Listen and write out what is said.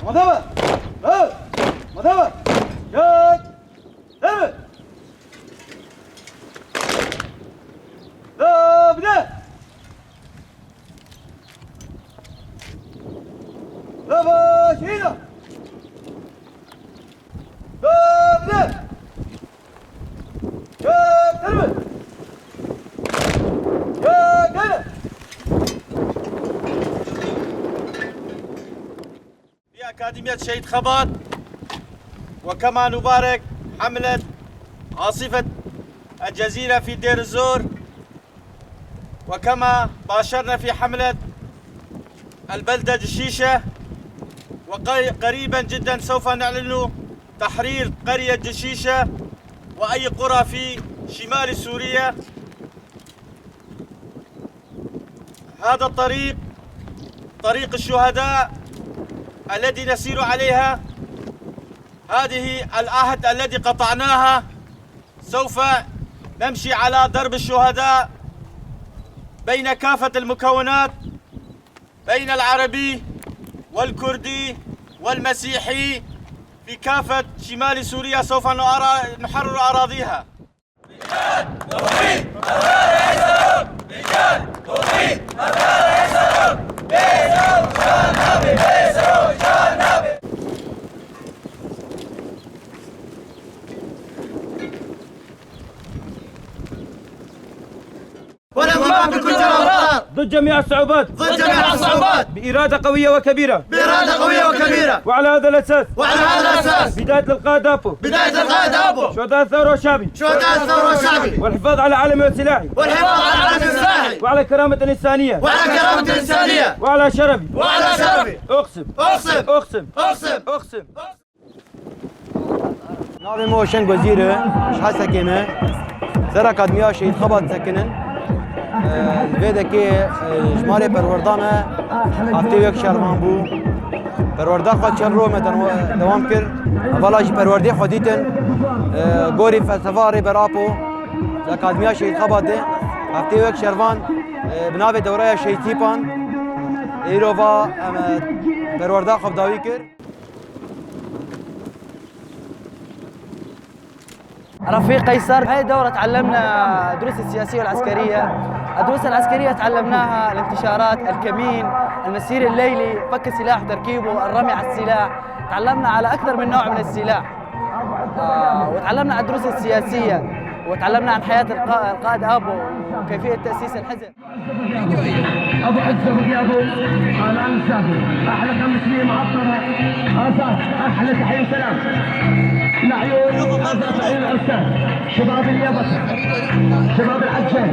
مضبة مضبة جاد ضرب ضربة شهيدة ضربة جاد ضربة في أكاديمية شهيد خبات. وكما نبارك حملة عاصفة الجزيرة في دير الزور، وكما باشرنا في حملة البلدة دشيشة، وقريبا جدا سوف نعلن تحرير قرية دشيشة وأي قرى في شمال سوريا. هذا الطريق طريق الشهداء الذي نسير عليها، هذه العهد الذي قطعناها سوف نمشي على درب الشهداء بين كافة المكونات، بين العربي والكردي والمسيحي في كافة شمال سوريا، سوف نحرر أراضيها. ونقوم بكل الأمطار ضد جميع الصعوبات، ضد جميع الصعوبات، بإرادة قوية وكبيرة، بإرادة قوية وكبيرة. وعلى هذا الأساس، وعلى هذا الأساس، بداية القائد أبو، بداية القائد أبو، شهداء الثورة والشعبي، شهداء الثورة والشعبي، والحفاظ على علمي وسلاحي، والحفاظ على علمي وسلاحي، وعلى كرامة الإنسانية، وعلى كرامة الإنسانية، وعلى شرفي، وعلى شرفي. أقسم أقسم أقسم أقسم أقسم. ناوي مو شنگ وزيره مش حاسة كيمه سر أكاديمية شهيد خبات سكنن الفيدا كي جماري پروردانه هفته یک شرمان بو پرورده خود چل رو دوام کر اولا جی پرورده خودیتن گوری فلسفه ری براپو اکادمیا شهید خبات ده هفته یک شروان بناوی دوره شهید تیپان ایرو پرورده خود داوی کر. رفيق قيصر. هاي الدورة تعلمنا دروس السياسية والعسكرية. الدروس العسكرية تعلمناها الانتشارات، الكمين، المسير الليلي، فك السلاح وتركيبه، الرمي على السلاح، تعلمنا على أكثر من نوع من السلاح، وتعلمنا على الدروس السياسية، وتعلمنا عن حياة القائد أبو وكيفية تأسيس الحزب. أبو عزة وغيابه آلان السافي أحلى 500 معطرة آساس أحلى تحية وسلام لعيون آساس عيون الأستاذ شباب اليابس شباب العجان.